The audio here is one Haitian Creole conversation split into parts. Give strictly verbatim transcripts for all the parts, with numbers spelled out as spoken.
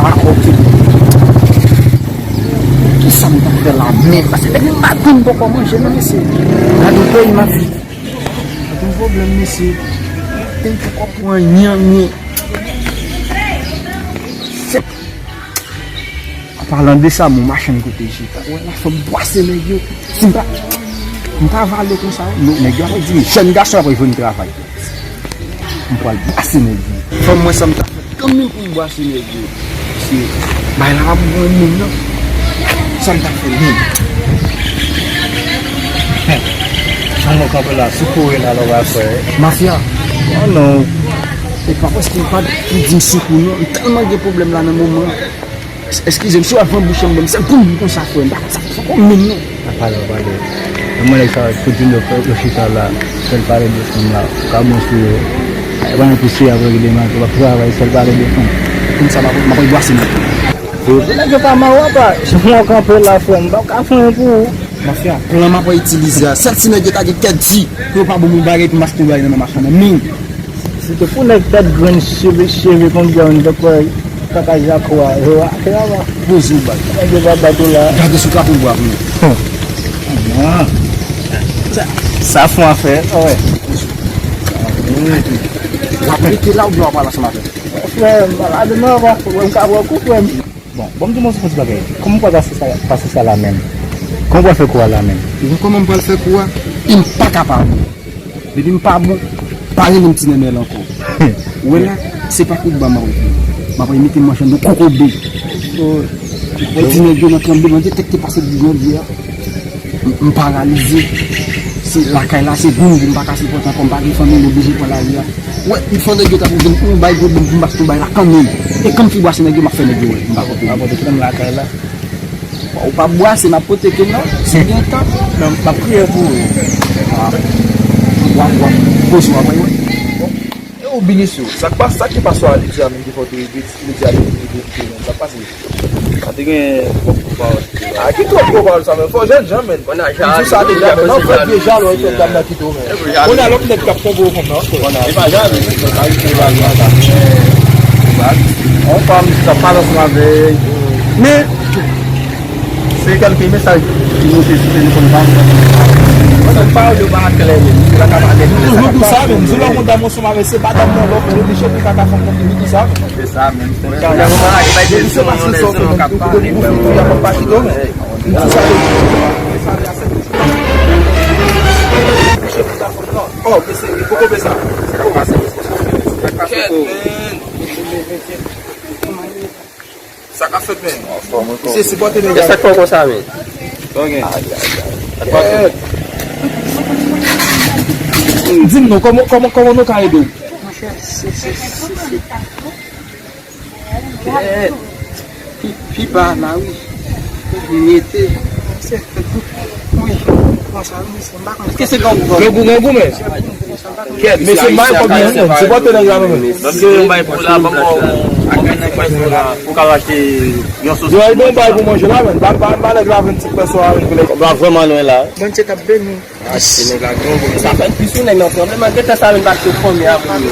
Ah, ok. Kisa m ta fè la menm? Paske depi maten m poko manje non, mesye. Gade yon peyi m ap viv. Gade yon pwoblèm, mesye. Peyi poko pran anyen, anyen. An palan de sa, mon machann kote jita. Wè la, fò m bwase nèg yo. Si m pa, m pa vale konsa, non, nèg yo ap di, jèn gason ap jwenn travay. M pral bwase nèg yo. Fò m wè sa m ta fè kanmenm pou m bwase nèg yo. Se bay la pa pou mwen menm, non. Sa m ta fè menm? Jan mwen kanpe la, sou kouri la, lò w a fè. Mafya. Oh non. E pa paske m pa pou di m sou kou, non. M tèlman gen pwoblèm la nan moman. Eskize m, si w ap vann bouch an ban m, se boum konsa, frè m. M pa konn sa fè kò menm, non. Pa pale, pa pale. Mwen, nèg sa, tout jounen yo, yo chita la, sèl pale de fanm la. Ou ka bon sou yo. Ay, pa nan pise, apre ki demanti, w ap travay, sèl pale de fanm. Konn sa, m ap, m ap bwase nèg yo. Pou nèg yo pa mawon, pa. Jan w kanpe la, frè m, m pa ka fè anyen pou ou. Mafya, plan m ap itilize a. Sèl si nèg yo ta gen kè di, pou yo pa ban m yon bagay pou m achte yon bagay nan men machann nan. Men, Se te pou nèg tèt grenn, cheve, cheve konbyen, nèg kwè kaka jako a, yo a, te la ba. Poze w bay. Nèg yo pa bat ou la. Gade sou kapon bwa pou nou. Sa, sa fon afè, wè. W ap rete la oubyen w ap pale ansanm avè m? Frè m, malad non, w ap, w ap ka pran kou, frè m. Bon, bon, m di w yon ti bagay. Kòman w pral pase sa, pase sa la menm? Kòman w pral fè kou a la menm? Ou konn kòman m pral fè kou a? M pa ka pa bon. Depi m pa bon, pa rele m ti nènèl ankò. Ou wè la, se pa kout ba m ap rete. M ap mete manchèn nan kokobe. Ou wè ti nèg yo nan tranblemanntè, tèt te pase di jodi a. M, m paralize. Se lakay la, se gou m gou, m pa ka sipòte ankò, m pa gen fanmi, m oblije pran lari a. Wè, m fè nèg yo ta pou vin pou bay gwo bonm pou m achte yon bay la kanmenm. E kan m fin bwase nèg yo, m ap fè nèg yo wè, m pa konprann. Ou pa bwase, m ap pote ke non, si gen tan. Non, m ap priye pou ou. W ap, w ap poze w ap wè. E ou Binicio, sa k pa, sa ki pase a Lydia menm ki fè w te rete, Lydia te rete menm, sa k pase? Sa te gen twòp gwo pawòl. A ki twòp gwo pawòl sa menm? Fò jènjan menm. Di sa deja menm. Non, fè vye jalou ak twòp dam nan kite w menm. Kounye a lòt nèg k ap tonbe w konn nan. E pa jalou, se pa jalou sa. On fwa m t ap pale ansanm avè l. Men, se kèlke mesaj ki moute sou telefòn pa m. Sa pawòl yo pa klè menm. Ou toujou di sa menm. Jou lè w gon dam ansanm avè l, se pa dam nan lòk, ou oblije pou kaka fanm nan ki di sa menm. Se sa menm. Depi se pa se sa w fè menm, ou, ou, ou, ou, y ap pa chita w menm. Di sa yo. Oh, mesye, li poko bezwen. Kèt, men. Sa k ap fèt, men? Misye sipòte nèg la. E sa k fè w konsa, men? Di m non, kòman, kòman, kòman nou ka ede w? Monchè, se, se, se, se. Pi, pi ba la, wi. Mete. Wi. Konsa, wi, mesye, m pa konn. Èske se grangou, grangou? Grangou, grangou, men. Kèt, mesye, m bay kòb nan men. Sipòte nèg la, men. Paske yon bay pou la, ban mwen, ou ka achte yon sos. Yo, ay bon bay pou manje la, men. Ba, ba, ba nèg la vin ti pwèson a regle. Kòb la vrèman lwen la. Bondye k ap beni. Achte nèg la grangou, men sa fè l pi sou nèg nan pwoblèm. Mwen gentan sa vin pa achte fanmi a pou yo.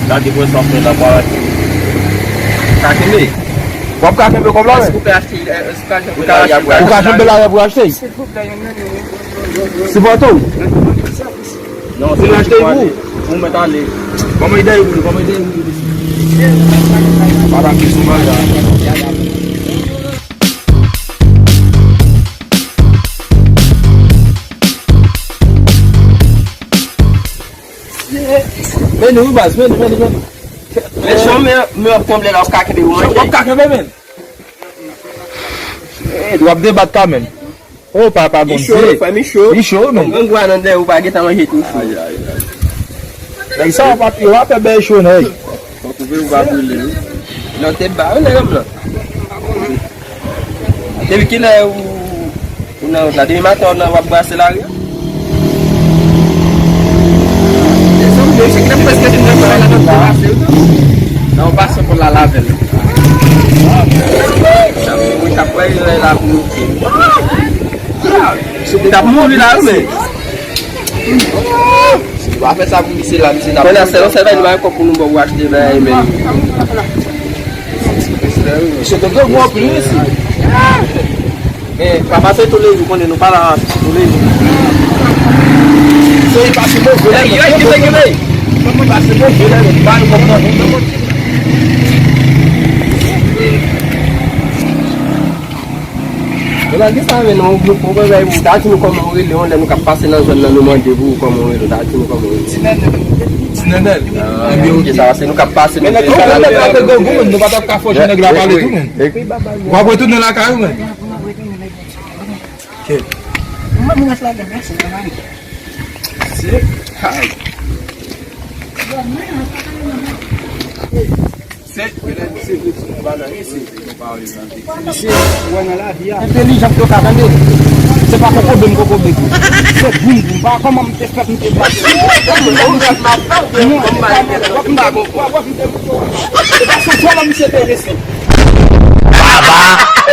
Gade pou sa fè la pou achte. Ka kenbe. W ap ka kenbe kòb la, men. Èske ou pè achte, èske ou ka, ou ka achte, ou ka kenbe la pou achte. Silvouplè, yon nèg. Sipòte w. Non, se achte pou ou. Ou mèt ale. Ban mwen ide pou li, ban mwen ide pou li. Madam ki sou bagay. Vini, wi, baz, vini, vini, vini. Men si yon mè, mè ap tranble la, w ap ka kenbe pou manje. W ap ka kenbe, men. W ap debat kanmenm. O papa Bondye. Li cho, frè m, li cho. Li cho, men. Grangou a nan dèyè, ou pa gentan manje tou cho. Ay, ay, ay. Nèg sa yo pa, yo pa pè bèy cho, nèg. Fòk ou veye ou pa brile, wi. Nan tèt ba, wi, nèg m nan. Depi kilè ou, ou nan wout la? Depi maten ou nan, w ap brase lari a? Dezòm de, se ki t ap prèske fin nan travay la, n ap brase, wi, non? Nan yon fason pou l al avè l. Sa, wi, t ap wè, lè la pou nou. T ap mouri la, wi, men. Si nou pa fè sa pou misye la, misye t ap... Mwen nan sèl, sèl bagay nou pa gen kòb pou nou ba w pou achte bagay, men. Misye te gen gwo anpil, wi, si. Men, pa pase toulejou, konnen nou pa la toulejou. Se li pase move lè, men. Li pase move lè, men. Pa nou kòb nan nou. Donald, ki sa men non, nou poko bay pou ta di nou kòman ou rele, yon lè nou k ap pase nan zòn nan, nou mande pou ou kòman ou rele, ta di nou kòman ou rele. Ti Nènèl. Ti Nènèl. Ah, ebyen, ok, sa va, se nou k ap pase, men nèg la te grangou, men nou pa t ap ka fò jwenn nèg la pale tou, men. W ap retounen lakay ou, men. Ok. Mwen, mwen, la gen mèsi, mwen, mwen. Se, ay. Se, se vre ti nou pa nan isit. Misye, ou wè nan lavi a. Entèlijans yo ka tande. Se pa kokobe m kokobe tou. Se boum boum. Pa kòman m te fèt m te bat. Non, w ap m te, w ap m te. Se pa sou fò la misye te resi. Baba!